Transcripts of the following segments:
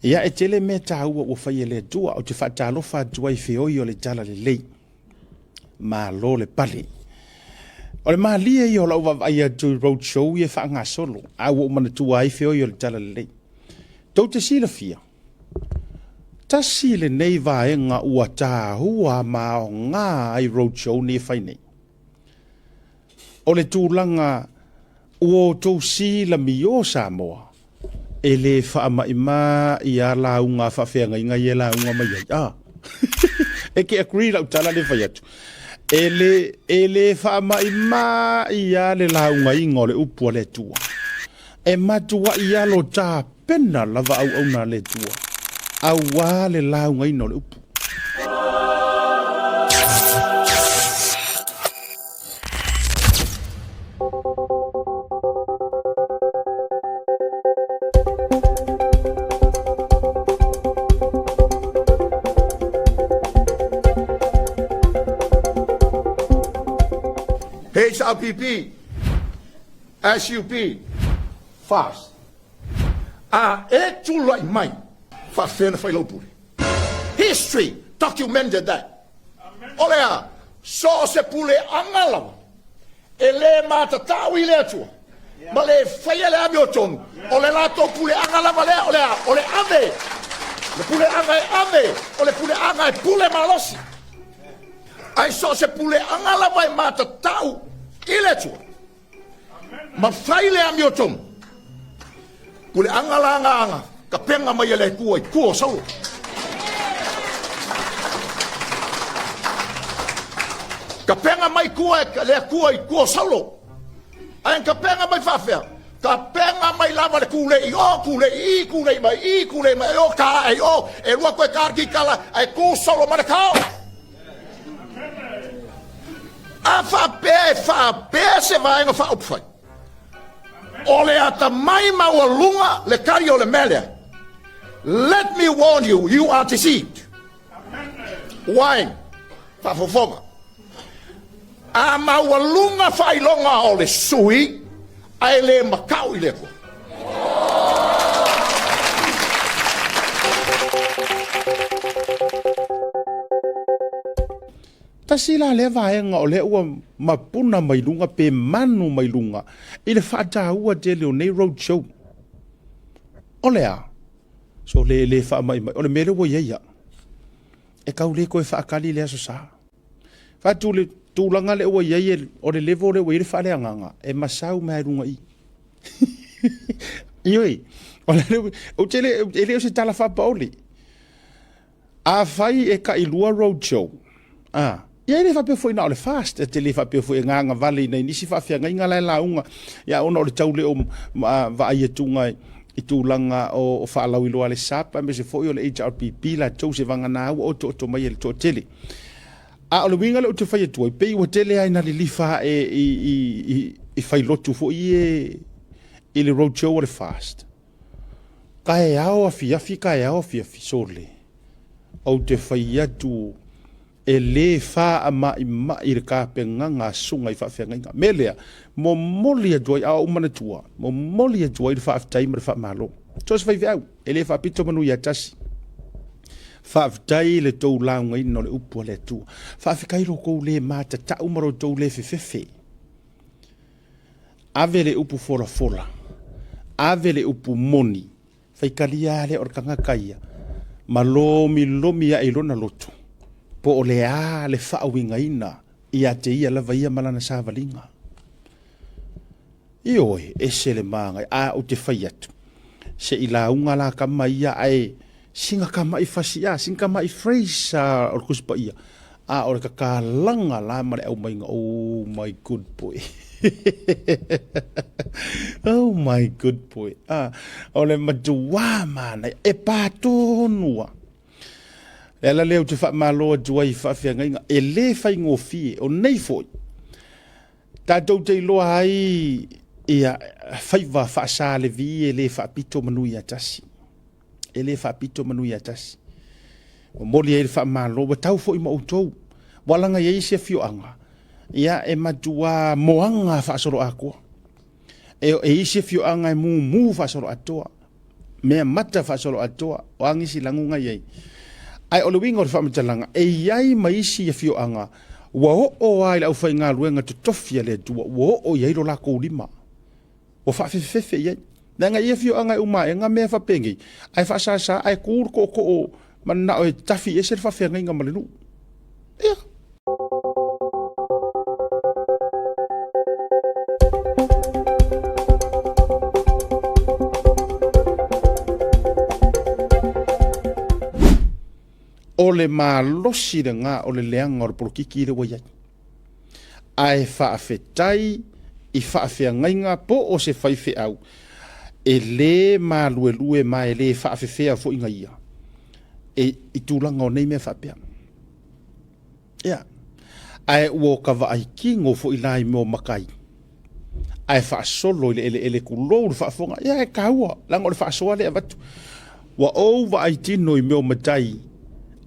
Ia, e tele mea taua ua fai e le Atua, ou te faatalofa atu ai i feoi o le talalelei. Malo le pale. O le malie ia o lau vaavaai atu i road show ia e faagasolo, a ua ou manatua ai feoi o le talalelei. Tou te silafia, tasi lenei vaega ua taua ma aoga ai road show nei e fai nei. O le tulaga ua outou silamio Samoa, e le faamaimai a lauga a faafeagaiga ia e lauga mai ai. Ah. E te agree lau tala le fai atu. E le, e le faamaimai a le laugaiga o le upu a le Atua. E matuai alo tapena lava auauna a le Atua, auā le laugaina o le upu. HRPP, SUP, FAST. A e tulai mai, faafefea ona fai lau pule? History documented that. O le a? So o se puleaga lava e le matatau i le Atua ma le faia le amiotonu, o le latou puleaga lava lea, o le a? O le ave. Le puleaga e ave, o le puleaga e pule malosi. Ae so o se puleaga lava e matatau i le Atua ma fai le amiotonu, puleaga la aga kapega mai e le Atua i tua o Saulo. Kapega mai tua e le Atua i tua o Saulo. Ae kapega mai faafea? Kapega mai lava le kūlei i o, kūlei i i, kūlei mai i, kūlei mai o, ka ae i o, e lua koe ka kikala, ae kū Saulo ma le kao. A faapea e faapea se vaega faaupufai, o le atamai maualuga le kali o le mea lea. Let me warn you, you are deceived. Why? Faafofoga. A maualuga faailoga o le sui, ae le makau i le Atua. Tasi la lea vaega o lea ua mapuna mai luga pe manu mai luga i le faataua tele o nei road show. O le a? So le le faamaimai, o le mea lea ua i ai au. E tau le toe faatali le Aso Sa. Fatu le tulaga lea ua i ai, o le level lea ua i ai le faaleagaga, e masau mai lava i luga i i. Ioe, o le, ou te le, e le o se tala faapaole. Afai e tailua road show, a, ia e le faapea foi na o le fast, e te le faapea foi e gagavale i nai nisi faafeagaiga la e lauga, ia ona o le tau le o vaai atuga i tulaga o faalauiloa a le SAP aemaise foi o le HRPP latou se vagana ua otooto mai e le toatele. A o le uiga lea ou te fai atu ai, pei ua tele lava ina lilifa ae i failotu foi ia i le road show a le fast. Taeao afiafi, taeao afiafi, sole, ou te fai atu e le faamaimai le tapenaga a susuga i faafeagaiga. Mea lea, momoli atu ai, a ou manatua, momoli atu ai le faafetai ma le faamalo. So o se faifeau, e le faapito manu ia tasi. Faafetai i le tou laugaina o le upu a le Atua. Faafetai lo tou le matatau ma lo tou le fefefe. Ave le upu folafola, ave le upu moni, faitalia lava lea o le tagata ia, ma lomilomi ae i lona loto, po o le a le faauigaina ia te ia lava ia ma lana savaliga. Ioe, ese le māgai, a ou te fai atu, se i lauga la tama ia ae sina tama'i fasi a, sina tama'i phrase a o le Tusi Paia, a o le tatalaga la ma le aumaiga, oh my good boy. Oh my good boy. Ah, o le matuā manaia, e pā tonu a. Le ala lea ou te faamalo atu ai i faafeagaiga, e le faigofie, o nei foi, Tatou te iloa ai ia faiva faa-Sa Levi e le faapito manu ia tasi. E le faapito manu ia tasi. Momoli ai le faamalo, ua tau foi ma outou. Ua laga i ai isi afioaga, ia e matua moaga faasoloatoa. E, e isi afioaga e mumu faasoloatoa. Mea mata faasoloatoa, o a nisi laguga i ai. Ae o le uiga o le faamatalaga, e i ai ma isi afioaga ua oo lava i le aufaigaluega totofi a le Atua, ua oo i ai lo lakou lima, ua faafefefefe i ai. Leaga e i ai afioaga e uma ae mea faapenei, ae faasasa ae tu le tootoo mananao e tafi ese le faafeagaiga ma le nuu. Ia. O le malosi lena o le leaga o le polokiki lea ua i ai. Ae faafetai i faafeagaiga po o se faifeau e le maluelue ma e le faafefea foi na ia e, i tulaga o nei mea faapea. Ia, ae ua ka vaai kino foi la i mea o matai, ae faasolo i le eleele tulou le faafofoga. Ia, e taua, leaga o le faasoa lea e avatu. Ua ou vaai tino i mea o matai,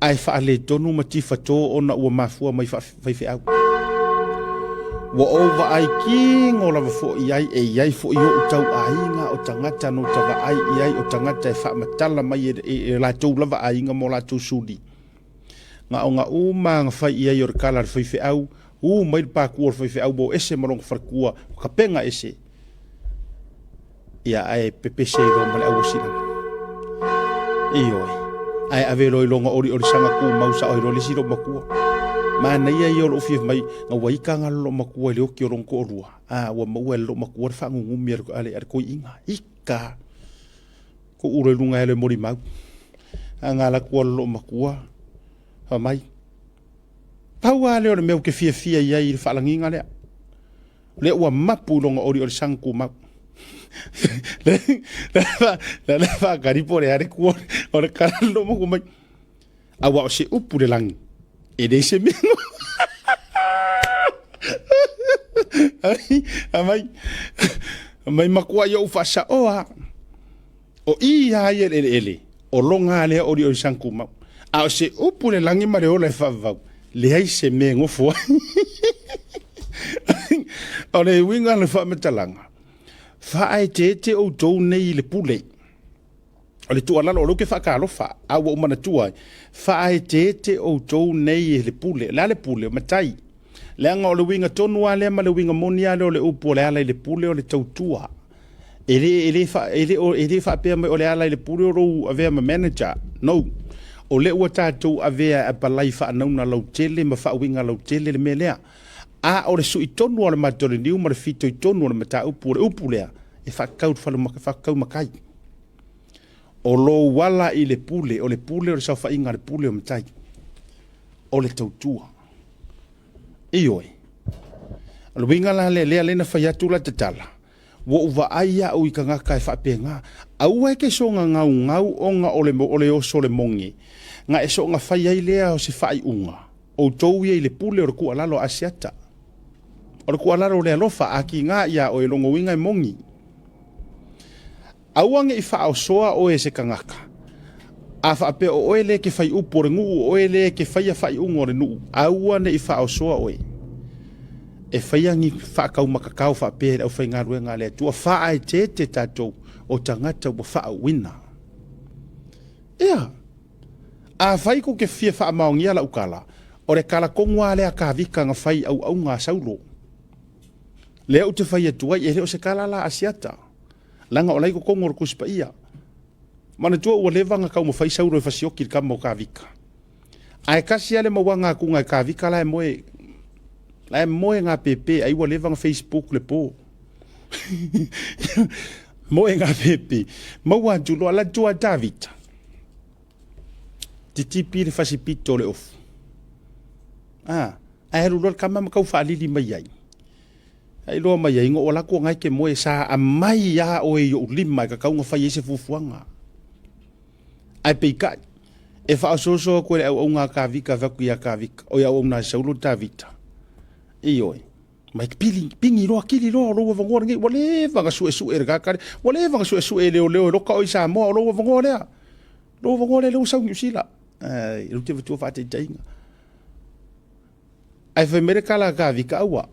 ae faaletonu ma tifato ona ua mafua mai faifeau. Ua ou vaai kino lava foi i ai, e i ai foi ou tauaiga o tagata na ota vaai i ai o tagata e faamatala mai e, e, e latou lava aiga ma o latou suli. Gaoga uma na fai i ai o le kala a le faifeau, u mai le pakua o le faifeau ua o ese ma lona falekua, ua tapena ese. Ia ae pepese ai loa ma le auosilagi. Ioe, ae ave loa i lona oliolisaga tumau sao ai loa le isi loomatua. Manaia ia o lou fia mai, na ua ita na le loomatua i le oti o lona toalua, a ua maua e le loomatua le faanunumi a le toeaina. Ita! Tuu loa i luga e alu e molimau. A na alu atu lou matua, fai mai, pau lava lea o le mea ou te fiafia i ai i le faalagiga lea. O lea ua mapu i lona oliolisaga tumau. Le le faatali po o le a le tua o le tala a lou matua mai. Aua o se upu le lagi, e leai se mea. Amai, amai matua i ou faasaoa. O i a ia le eleele, o loga lea oli oli sang kumau. A o se upu le lagi ma le ola e faavavau, leai se mea e gofo ai. O le uiga o le faamatalaga, faaeteete outou nei i le pule. O le tuualalo, o lea ou te faatalofa, a ua ou manatua ai, faaeteete outou nei i le pule. O le a le pule? O matai. Leaga o le uiga tonu lava lea ma le uiga moni lava lea o le upu o le ala i le pule o le tautua. E le, e le, fa, e le, e le faapea mai o le ala i le pule o lou avea ma manager. No. O lea ua tatou avea e apalai faanauna lautele ma faauiga lautele le mea lea. A o le sui tonu o le matoleniu ma le fitoitonu o le mataupu o le upu lea, e faatatau i le faatatau matai. O lou ala i le pule, o le pule o le saofaiga a le pule o matai, o le tautua. Ioe. O le uiga la lea, lea lea na fai atu la tatala, ua ou vaai au i tagata e faapena. Aua e te soona gaugau ona o le, o le oso o le moge, na e soona fai ai lea o se faaiuga, outou ia i le pule o le tuualalo a Asiata. O le tuualalo o le alofa, a tiga iā oe, lona uiga e moni. Aua ne i faaosoa oe e se tagata, a faapea o oe lea e te fai upu o le nuu, o oe lea e te faia faaiuga o le nuu, aua ne i faaosoa oe e faia ni faataumatatao faapea i le aufaigaluega a le Atua. Faaeteete tatou o tagata ua faauuina. Ia, afai tou te fia faamaonia lau tala, o le tala tonu lava lea a Tavita na fai i auauna a Saulo. Lea ou te fai atu ai, e le o se tala la a Asiata. Leaga o la i totonu o le Tusi Paia. Manatua ua leva ona taumafai Saulo e fasioki le tama o Tavita. Ae tasi lava le mauaga atuga e Tavita la e moe, la e moe gapepe, ai ua leva ona Facebook le po. Moe gapepe. Maua atu loa, alu atu a Tavita. Titipi le fasipito o le ofu. Ah, ae alu loa le tama ma tau faalili mai ai. Ai loa mai ai, na ou alu atu o na e te moe, sa aumai lava oe i ou lima e tatau ona fai ai se fuafuaga. Ae peitai, e faaosooso atu e le auauna a Tavita, fai atu ia Tavita, oi auauna a Saulo Tavita, ioe, mai pili, pigi loa, kili loa o lou avanoa lenei, ua leva ona suesue e le tagata lea, ua leva ona suesue e leoleo e loka oe i Samoa, o lou avanoa lea, lou avanoa lea, lea ua sau i Niu Sila. Ai, lea ou te avatua faataitaiga. Ae fai mai le tala a Tavita, Aua,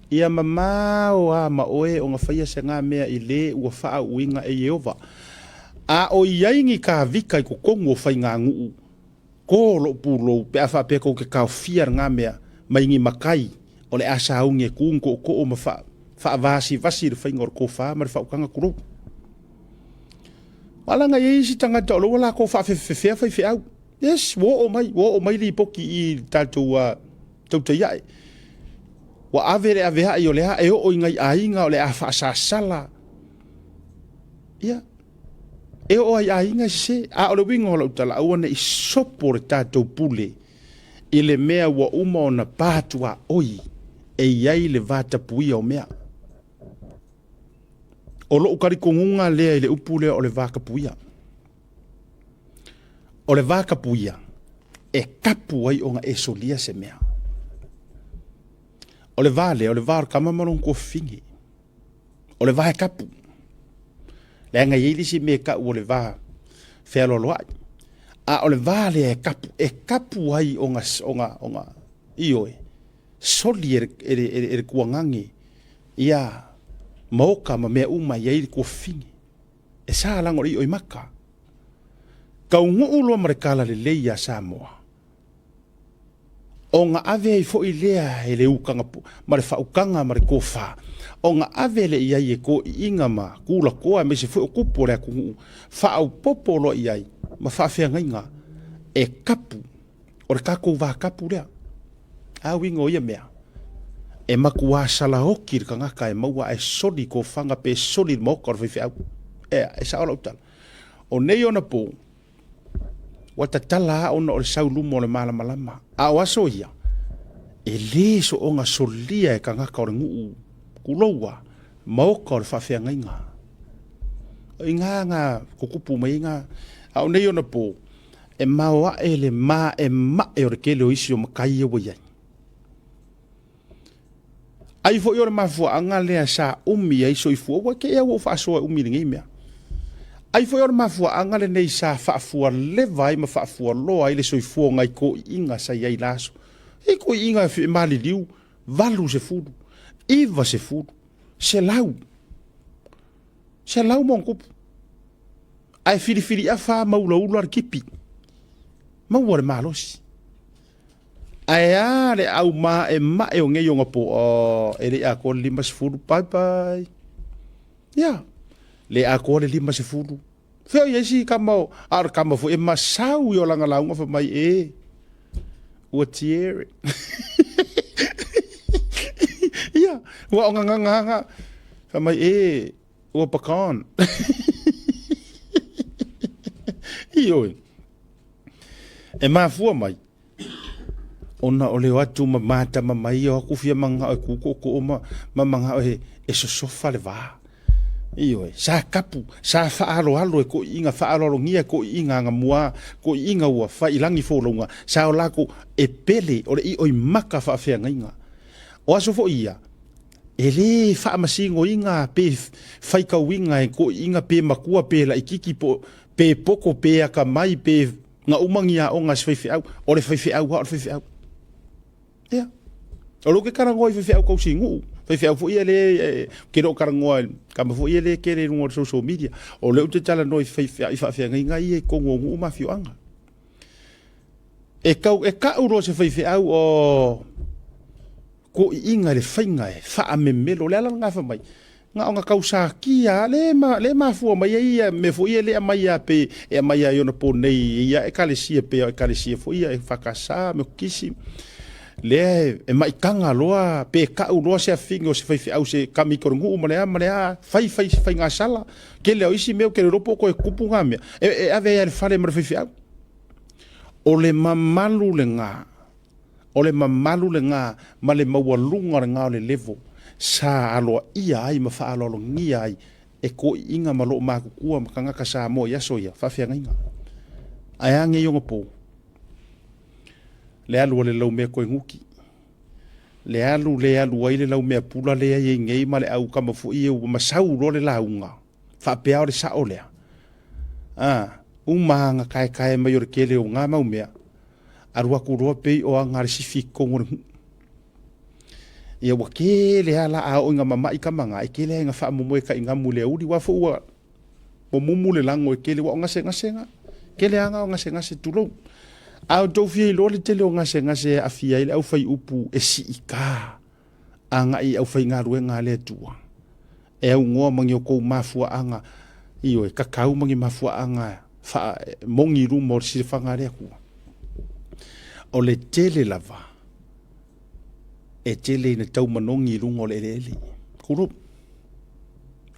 ia mamao lava ma oe ona faia se ga mea i le ua faauuina e Ieova. A o i ai ni kāvika i totonu o faiganuu, kō lou pulou pe a faapea tou te taofia lena mea mai ni matai o le a sauni e tu ni tootoo ma faavasivasi le faiga o le tofa ma le faautaga tulou. Aua leaga e i ai isi tagata o lea ua latou faafefefea faifeau. Yes, ua oo mai, ua oo mai lipoti i i le tatou tautai ae. Ua ave le aveai o le a e oo i nai aiga o le a faasasala. Ia, e oo ai aiga e sese. A o le uiga o lau tala, aua ne i sopo le tatou pule i le mea ua uma ona pa tuaoi e i ai le vatapuia o mea. O lou talitonuga lea i le upu lea o le vatapuia. O le vatapuia e tapu ai ona e solia se mea. O le va lea, o le va o le tama ma lona tuafafine. O le va e tapu. Leaga e i ai le isi mea e tau o le va fealoaloai. A o le va lea e tapu, e tapu ai ona, ona, ona, ioe, soli e le, e le, e le tuagage ia maoka ma mea uma e i ai le tuafafine. E sa laga o le ioimaka. Taunuu loa ma le talalelei ia Samoa, ona ave ai foi lea e le utaga ma le faautaga ma le tofa, ona ave lea i ai e toeaiina ma tulatoa aemaise foi o tupu o le atunuu, faaopoopo loa i ai ma faafeagaiga e tapu, o le tatou va tapu lea. A uiga o ia mea, e matua salaoti le tagata e maua ae soli tofaga pe soli le maota o le faifeau. Ea, e sao lau tala. O nei ona po, ua tatala lava ona o le sau luma o le malamalama. A o aso ia, e le soona solia e tagata o le nuu, tulou lava, maota o le faafeagaiga. O i ina na tutupu mai ai na. A o nei ona po, e maoae le maemae o le tele o isi o matai ia ua i ai. Ai foi o le mafuaaga lea sa umi ai soifua, ua te i lava ua ou faasoa e umi i lenei mea. Ai foi o le mafuaaga lenei sa faafualeva ai ma faafualoa ai le soifua o nai toeaiina sa i ai i la aso. E toeaiina e maliliu 80, 90, 100, 100 ma ona tupu. Ae filifiliafa ma ulaula le tipi, maua le malosi. Ae a le aumaemae o nei ona po, oh, e le i atoa le 50, bye bye. Ia, le atoa le 50. Fea o i ai si kama o, a o le kama foi e masau i o lana lauga fai mai, e, ua tiere. Ia, ua o nganganga, fai mai, e, ua pakan. Ioe. E mafua mai, ona o le o atu ma matama mai, o atu fia manao e ku tootoo ma, ma manao e, e sosofa le va. Ioe, sa kapu, sa faaaloalo e toiiga, faaaloalogia e toiiga agamua, toiiga ua fai i lagi folauga, sa o latou e pele o le ioimaka faafeagaiga. O aso foi ia, e le faamasinoina pe faitauina e toiiga pe matua pe laititi po pe poto pe atamai pe na uma ni aoga a se faifeau, o le faifeau lava o le faifeau. Ia. O lea ou te talanoa i faifeau tausinuu, faifeau foi ia lea ou te le o talanoa i tama foi ia lea e tele i luga o le social media. O lea ou te talanoa i faifeau i faafeagaiga ia i totonu o nuu ma afioaga. E tau e tau loa se faifeau o toiiga i le faiga e faamemelo. O le ala lena fai mai, na ona tausatia lava, le ma, le mafua mai ai ia mea foi ia e le aumai lava pe e aumai lava i ona po nei i ia ekalesia pe o ekalesia foi ia EFKS, Metotisi, lea e maitaga loa pe tau loa se afine o se faifeau se kamiki o le nuu ma le a ma le a, fai fai faigasala. Tele o isi mea ou te le iloa po o toe tupu na mea, e, e ave ai lava i le fale ma le faifeau. O le mamalu lena O le mamalu lena ma le maualuga lena o le level sa aloaia ai ma faaaloalogia ai e toeaiina ma loomatutua ma tagata Samoa i aso ia, faafeagaiga. Ae a nei onapo? Le alu a le laumea toe nuki. Le alu le alu ai le laumea pula lea i ai nei ma le au kama foi ia ua masau loa le lauga. Faapea o le sao lea. A, uma aga kaekae mai o le tele o ngā mau mea, alu atu loa pei o aga a le sifi i totonu o le nuu. Ia ua tele lava la a oo ina mama'i tama na, e tele lava ina faamomoe tainamu i le aoauli, aua foi ua. Ua mumu le lago e tele, ua o gasegasega. Tele aga o gasegase, tulou. A outou fia iloa le tele o gasegase e aafia ai le aufaiupu e siita agai i aufaigaluega a le Atua, e aunoa ma ni outou mafuaaga, ioe, tatau ma ni mafuaaga faa moni i luma o le silafaga a le Atua. O le tele lava e tele ina tau manogi i luga o le eleele. Tulou.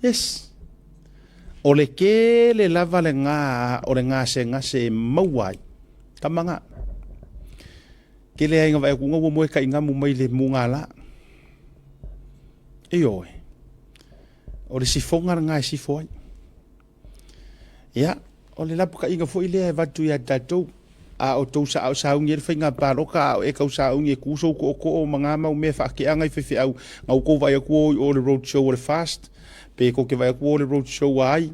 Yes. O le tele lava lena o le gasegase e maua ai. Tama na. Tele ai na vaai atu ua moe taigamu mai le mugala. Ioe. O le sifoga lena e sifo ai. Ia, o le lapataiga foi lea e avatu ia tatou, a o tou sa, sauni ai le faiga palota, a o e tau sauni e tu sou tootoo ma na mau mea faateaga i faifeau, na outou vaai atu o i o le road show a le FAST, pe tou te vaai atu o le road show a ai,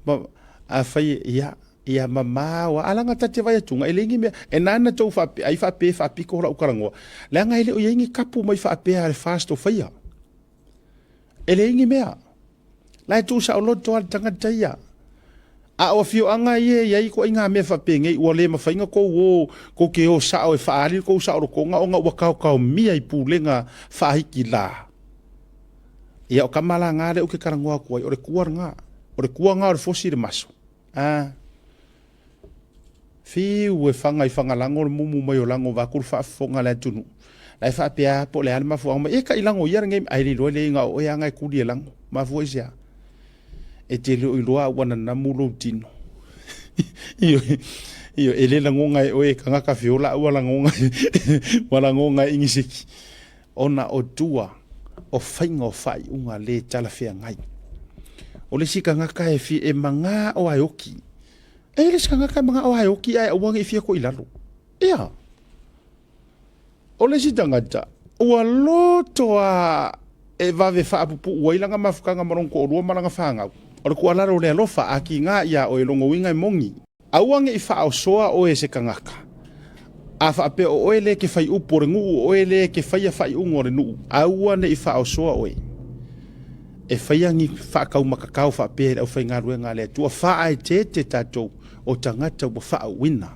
ma, afai, ia, ia mamao a leaga ta te vaai atu e leai ni mea e na na tou faape ai faapea faapito lau talanoa leaga e le o i ai ni kapu mai faapea a le FAST o faia e leai ni mea La e tuusaoloto lava le tagata ia. A o afioaga ia e i ai ituaiga mea faapenei, ua le mafai ona tou o tou te o sao e faaali le tou saolotoga ona ua taotaomia i pulega faahikila. Ia o tama la na lea ou te talanoa atu ai, o le tua lena. O le tua lena o le fosi le maso. A. Fiu e faga i Fagalago le mumu mai o lago vaeatu le faafofoga a le atunuu. La e faapea lava po o le a le mafuaaga mai. E kai lago ia lenei, ae le iloa le iga o oe lava na e kuli e lago. Mafua i se a? E te le o iloa a ua nanamu lou tino. Ioe, ioe, e le lagona e oe e tagata feola a ua lagona, ua lagona e iniseki. Ona o tua o faiga o faaiuga le talafeagai. O le isi tagata e fia, e magao a e oki. E i ai le isi tagata e manao lava e oti ae aua ne i fia koe i lalo. Ia. O le isi tagata, ua loto lava e vave faapupuu ai lana mafutaga ma lona toalua ma lana fanau. O le tuualalo o le alofa, a tiga ia oe lona uiga e moni. Aua ne i faaosoa oe e se tagata, a faapea o oe lea e te fai upu o le nuu, o oe lea e te faia faaiuga o le nuu, aua ne i faaosoa oe. E faia ni faataumatatao faapea i le aufaigaluega a le Atua, faaeteete tatou o tagata ua faauuina.